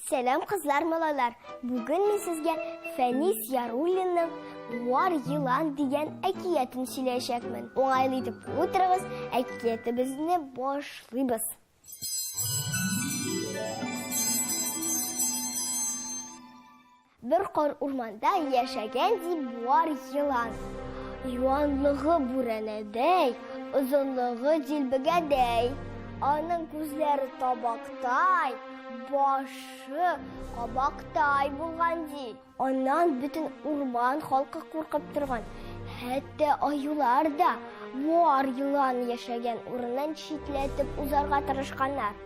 Сәлам, кызлар, малайлар! Бүген мин сезгә Фәнис Яруллинның Буар елан дигән әкиятен сөйләячәкмен. Уңайлы итеп утырыгыз, әкиятебезне башлыйбыз. Бер кар урманда яшәгән ди буар елан. Юанлыгы бүрәнәдәй, озынлыгы дилбегәдәй. Аның күзләре табактай, башы кабактай булган ди. Аннан бөтен урман халкы куркып торган. Хәтта аюлар да буар елан яшәгән урыннан читләтеп узарга тырышканнар.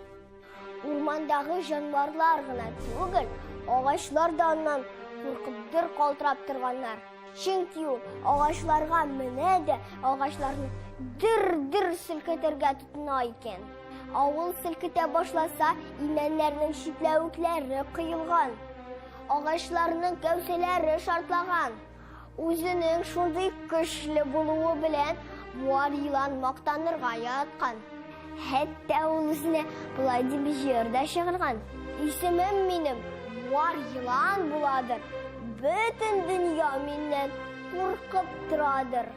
Урмандагы җанварлар гына түгел, агачлар да аннан куркып дер калтырап торганнар. Чөнки ул агачларга менә дә агачларны дер-дер селкетергә тотына икән. Авыл селкетә башласа, имәннәрнең читләвекләре коелган. Агачларның кәүсәләре шартлаган. Үзенең шундый көчле булуы белән буар елан мактанырга яраткан. Хәтта ул үзенә болай дип җыр да чыгарган. Исемем минем буар елан буладыр. Бөтен дөнья миннән куркып торадыр.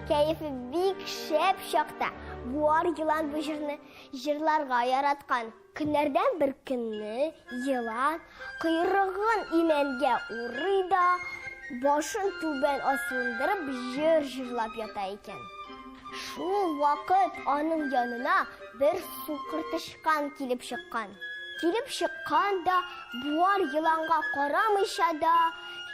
Кәефе бик шәп чакта буар елан бу җырны җырларга яраткан. Көннәрдән бер көнне елан койрыгын имәнгә урый да, башын түбән асылындырып җыр җырлап ята икән. Шул вакыт аның янына бер сукыр тычкан килеп чыккан. Килеп чыккан да, буар еланга карамыйча да,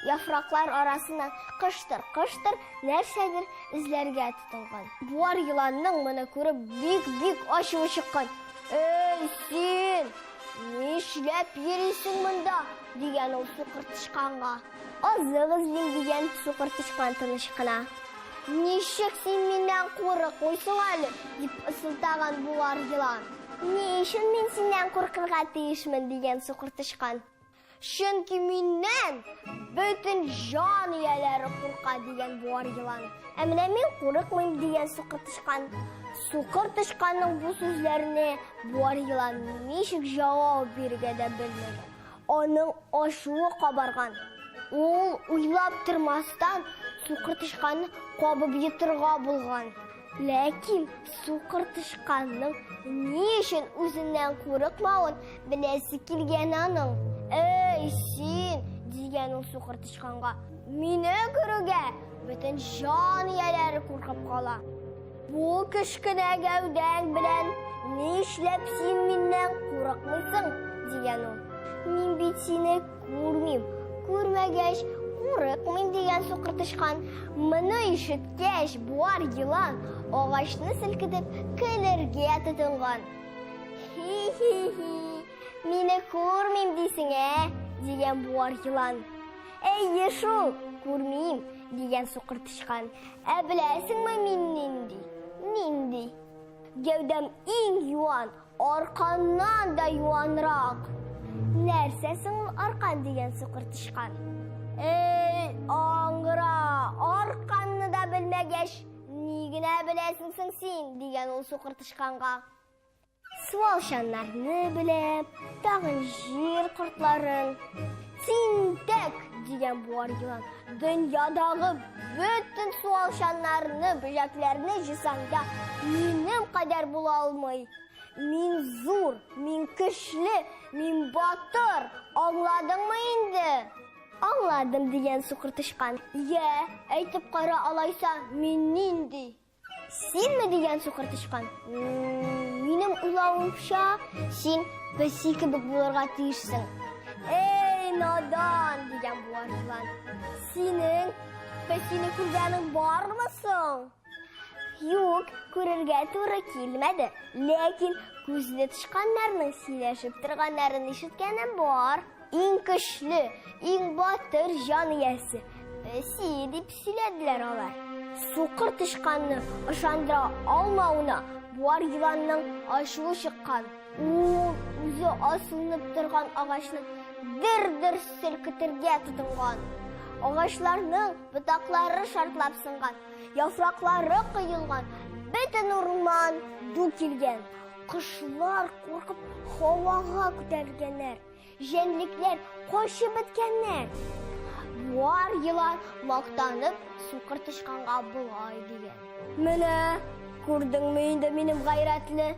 яфраклар арасыннан кыштыр-кыштыр нәрсәдер эзләргә тотынган. Буар еланның моны күреп бик-бик ачуы чыккан. Эй, син! Нишләп йөрисең монда? дигән ул сукыр тычканга. Азык эзлим, дигән сукыр тычкан тыныч кына. Ничек син миннән курыкмыйсың әле? дип ысылтаган буар елан. Ни өчен мин синнән куркырга тиешмен? дигән сукыр тычкан. Чөнки миннән бөтен җан ияләре курка, дигән буар елан. Ә менә мин курыкмыйм, дигән сукыр тычкан. Сукыр тычканның бу сүзләренә буар елан ничек җавап бирергә дә белмәгән. Аның ачуы кабарган. Ул уйлап тормастан сукыр тычканны кабып йотырга булган. Ләкин сукыр тычканның ни өчен үзеннән курыкмавын беләсе килгән аның. Эй, син, дигән ул сукыр тычканга. Мине күрүгә бөтен җан ияләре куркып кала. Бу кечкенә гәүдәң белән нишләп син миннән курыкмыйсың, дигән ул. Мин бит сине Күрмим. Күрмәгәч, курыкмыйм дигән сукыр тычкан. Моны ишеткәч, буар елан агачны селкетеп көлергә тотынган. Хи-хи-хи, мине күрмим дисең, ә? дигән буар елан. Әйе шул, күрмим, дигән сукыр тычкан. Ә беләсеңме мин нинди? Нинди? Гәүдәм иң юан, Арканнан да юанрак. Нәрсә соң ул аркан дигән сукыр тычкан? Эй, аңгыра, арканны да белмәгәч, ни генә беләсең соң син, дигән ул сукыр тычканга. Суалчаннарны беләм, тагын җир кортларын. Тинтәк, дигән буар елан, дөньядагы бөтен суалчаннарны, бөҗәкләрне җыйсаң да, минем кадәр була алмый. Мин зур, мин көчле, мин батыр, аңладыңмы инде? Аңладым, дигән сукыр тычкан. Йә, әйтеп кара алайса, мин нинди? Синме дигән сукыр тычкан? Минем уйлавымча, син песи кебек булырга тиешсең. Эй, надан, дигән буар елан. Синең песине күргәнең бармы соң? Юк, күрергә туры килмәде. Ләкин күзле тычканнарның сөйләшеп торганнарын ишеткәнем бар. Иң көчле, иң батыр җан иясе песи дип сөйләделәр алар. Сукыр тычканны ышандыра алмавына буар еланның ачуы чыккан. Ул үзе асылынып торган агачны дер-дер селкетергә тотынган. Агачларның ботаклары шартлап сынган, яфраклары коелган, бөтен урман ду килгән. Кошлар куркып һавага күтәрелгәннәр. Җәнлекләр качып беткәннәр. Буар елан мактанып сукыр тычканга болай дигән. Менә, күрдеңме инде минем гайрәтле?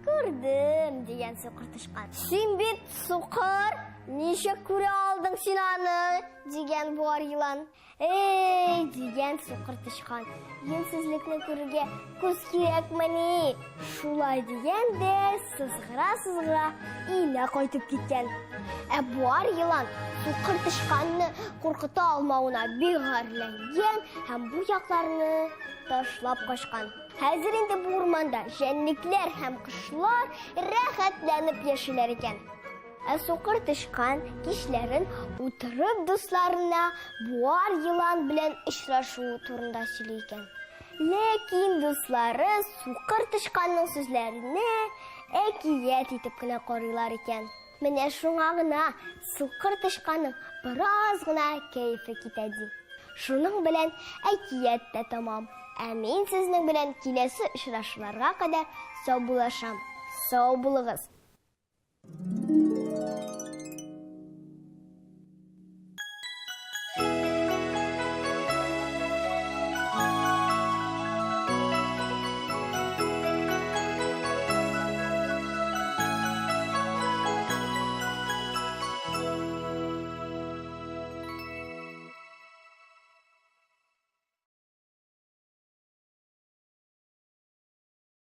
Күрдем, дигән сукыр тычкан. Син бит сукыр, ничек күрә алдың син аны? дигән буар елан. Эй, дигән сукыр тычкан. Юньсезлекне күрергә күз кирәкмени? Шулай дигән дә сызгыра-сызгыра өенә кайтып киткән. Ә буар елан сукыр тычканны куркыта алмавына бик гарьләнгән һәм бу якларны ташлап качкан. Хәзер инде бу урманда җәнлекләр һәм кошлар рәхәтләнеп яшиләр икән. Ә сукыр тычкан кичләрен утырып дусларына буар елан белән очрашуы турында сөйли икән. Ләкин дуслары сукыр тычканның сүзләренә әкият итеп кенә карыйлар икән. Менә шуңа гына сукыр тычканның бераз гына кәефе китә ди. Шуның белән әкият тә тәмам. Ә мин сезнең белән киләсе очрашуларга кадәр саубуллашам. Сау булыгыз!